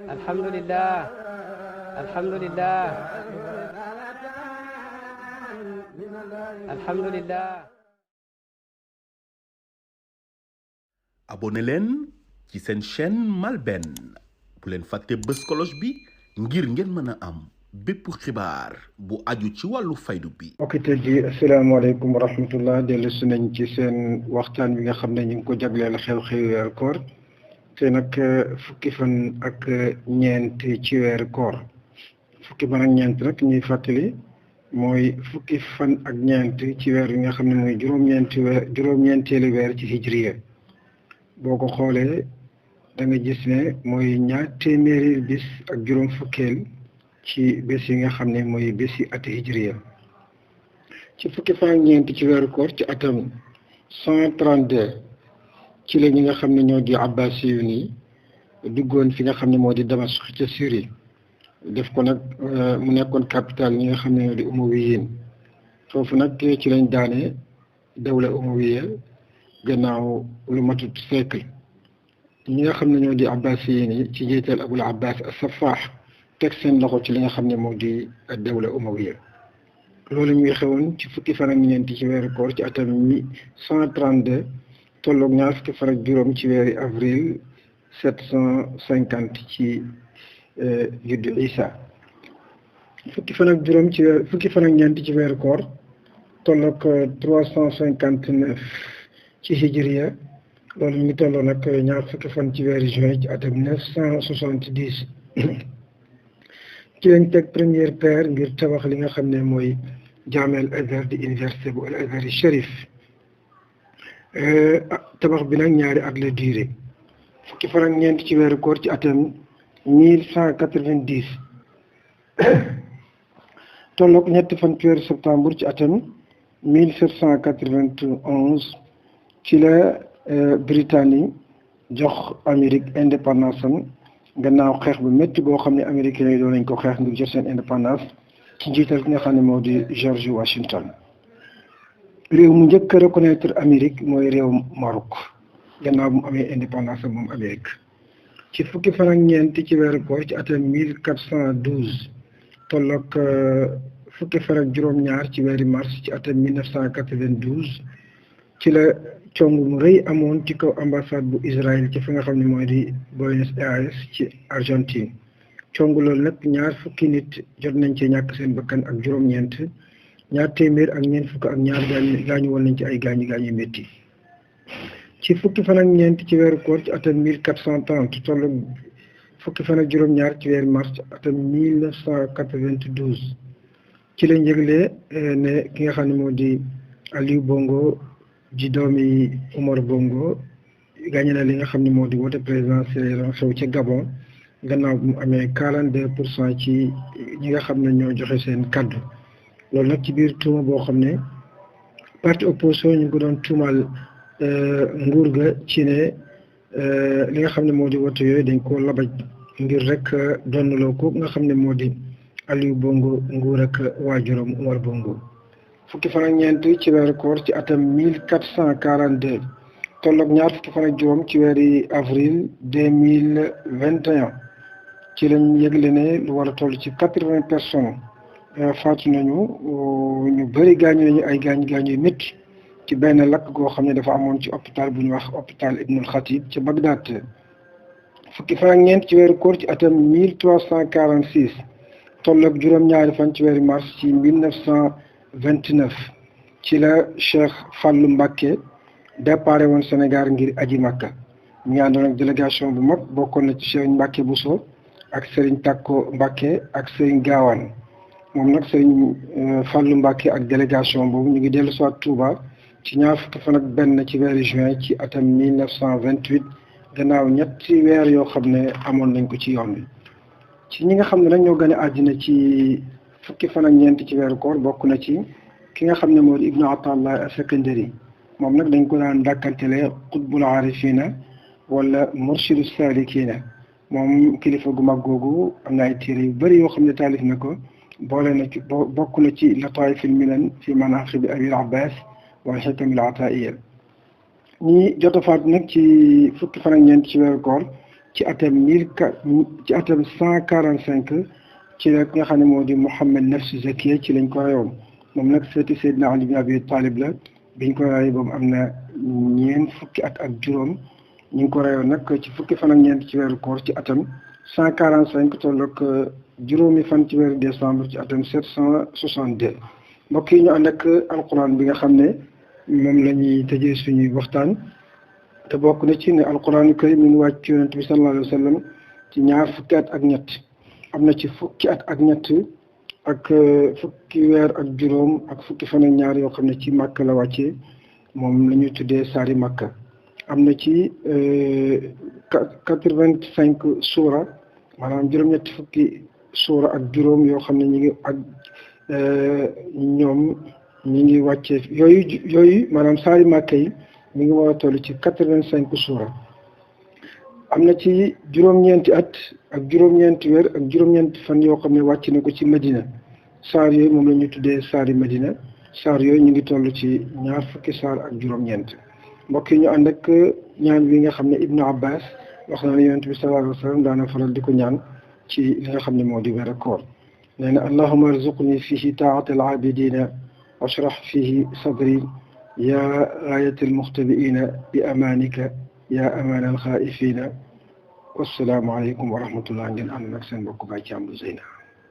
alhamdulillah alhamdulillah alhamdulillah. abonné leen ci seen chaîne MALBN bu leen fàtte bës cloche bi ngir ngeen mën a am bépp xibaar bu aju ci wàllu faydu bi. okkite ji asalaamaaleykum wa rahmatullah dellu si nañ ci seen waxtaan bi nga xam ne ñu ngi ko jagleel xew-xew weeru koor te nag fukki fan ak ñeent ci weeru koor fukki fan ak ñeent nag ñuy fàttali mooy fukki fan ak ñeent ci weer yi nga xam ne mooy juróom-ñeenteelu weer ci hijriya boo ko xoolee da nga gis ne mooy ñaar téeméeri bis ak juróom fukkeel ci bés yi nga xam ne mooy bés yi ati hijriya ci fukki fan ak ñeent ci weeru koor ci atam 132 ci la ñi nga xam ne ñoo di abbasiyun yi duggoon fi nga xam ne moo di Damas ca Syrie def ko nag mu nekkoon capital ñi nga xam ne ñoo di umawiyin foofu nag ci lañ daane dawla umawiya gannaaw lu matut siècle ñi nga xam ne ñoo di abbasiyin yi ci njiital Abul Abbas as-Saffah teg seen loxo ci li nga xam ne moo di dawla umawiya loolu muy xewoon ci fukki fan ak ñeent ci weeru koor ci atam 132 tolloog ñaar fukki fan ak juróom ci weeri avril 750 ci juddu Isa fukki fan ak juróom ci weer fukki fan ak ñeent ci weeru koor tolloog 359 ci hijriya loolu ñu ngi tolloo nag ñaar fukki fan ci weeri juin ci atam 970 ci lañ teg première pierre ngir tabax li nga xam ne mooy jaamel Azhar di université bu al Azhar Sharif tabax bi nag ñaari at la durée fukki fan ak ñeent ci weeru koor ci atam 1190 tolloog ñetti fan ci weeru septembre ci atam 1791 ci la Britannie jox Amérique indépendance am gannaaw xeex bu métti boo xam ne américains yi doon nañ ko xeex ngir jot seen indépendance ci njiital ki nga xam ne moo di George Washington. réew mu njëkk a reconnaître Amérique mooy réew Maroc gannaaw bu mu amee indépendance am moom Amérique ci fukki fan ak ñeent ci weeru koor ci atam 1412 tolloog fukki fan ak juróom-ñaar ci weeri mars ci atam 1992 ci la cong mu rëy amoon ci kaw ambassade bu Israël ci fi nga xam ne mooy di Buenos Aires ci Argentine cong loolu nag ñaar fukki nit jot nañ ci ñàkk seen bakkan ak juróom-ñeent ñaar téeméer ak ñeent fukk ak ñaar gaañu woon nañ ci ay gaañu métti ci fukki fan ak ñeent ci weeru koor ci atam 1430 tollu fukki fan ak juróom-ñaar ci weeru mars atam 1992 ci lañ yëgle ne ki nga xam ne moo di Aliou Bongo ji doomi Omar Bongo gagné na li nga xam ne moo di wote présidentielle xew ca Gabon gannaaw bu mu amee 42% ci ñi nga xam ne ñoo joxe seen kaddu loolu nag ci biir tuuma boo xam ne parti opposition ñu ngi ko doon tuumal nguur ga ci ne li nga xam ne moo di wote yooyu dañ ko labaj ngir rek donnaloo ko nga xam ne moo di Aliou Bongo nguur ak waajuram Omar Bongo fukki fan ak ñeent ci weeru koor ci atam 1442 tolloog ñaar fukki fan ak juróom ci weeri avril 2021 ci lañ yëgle ne lu war a toll ci 80 personnes faatu nañu ñu bëri gaañu nañu ay gaañu yu métti ci benn lakk goo xam ne dafa amoon ci hôpital bu ñu wax hôpital Ibnul Khatib ci Bagdad fukki fan ak ñeent ci weeru koor ci atam 1346 tolloog juróom-ñaari fan ci weeru mars ci 1929 ci la Cheikh Fallou Mbacké déparé woon Sénégal ngir aji Makka ñu ngi àndoon ak délégation bu mag bokkoon na ci Serigne Mbacké Bousso ak Serigne Takko Mbacké ak Serigne Gawane moom nag Serigne Fallou Mbacké ak délégation boobu ñu ngi dellu soit Touba ci ñaar fukki fan ak benn ci weeru juin ci atam 1928 gannaaw ñetti weer yoo xam ne amoon nañ ko ci yoon wi ci ñi nga xam ne nag ñoo gën a àddina ci fukki fan ak ñeent ci weeru koor bokk na ci ki nga xam ne moo di Ibnu Atallah as-Sakandari moom nag dañ ko daan dàkkantele qutbul aarifina wala murshidu salikina moom kilifa gu mag googu am na ay téere yu bëri yoo xam ne taalif na ko boole na ci bokk na ci lataifil minan fi manaqibi abil abbas wal xikam al ataiya ñi jot a faatu nag ci fukki fan ak ñeent ci weeru koor ci atam ci atam 145 ci la nga xam ne moo di Muhammad Nafs Zakiya ci lañ ko reyoon moom nag seeti Seydina Ali bin Abi Talib la biñ ko rey boobu am na ñeent fukki at ak juróom ñu ngi ko reyoon nag ci fukki fan ak ñeent ci weeru koor ci atam 145 tolloog juróomi fan ci weeru décembre ci atam 762 mbokk yi ñu ànd ak alquran bi nga xam ne moom la ñuy tëjee suñuy waxtaan te bokk na ci ne alquran karim mi ngi wàcc ci yonent bi sallallahu alayhi wa sallam ci ñaar fukki at ak ñett am na ci fukki at ak ñett ak fukki weer ak juróom ak fukki fan ak ñaar yoo xam ne ci màkk la wàccee moom la ñuy tuddee saari màkk am na ci 85 suura maanaam juróom-ñetti fukki suura ak juróom yoo xam ne ñu ngi ak ñoom ñi ngi wàccee yooyu maanaam saari màkk yi mi ngi war a toll ci 85 suura am na ci juróom-ñeenti at ak juróom-ñeenti weer ak juróom-ñeenti fan yoo xam ne wàcc na ko ci Madina saar yooyu moom la ñu tuddee saari Madina saar yooyu ñu ngi toll ci ñaar fukki saar ak juróom-ñeent mbokk yi ñu ànd ak ñaan wi nga xam ne Ibnu Abbas wax na ne yonent bi sallallahu alayhi wa sallam daana faral di ko ñaan ci li nga xam ne moo di weeru koor nee na allahumma arzuqni fihi taa'ata al-aabidina washrah fihi sadri ya gaayata al-muxtabiina bi amaanika ya amaana al-xaa'ifiina wassalaamu aleykum wa rahmatullah ngeen ànd nag seen mbokk Baye Thiam bu Zeyna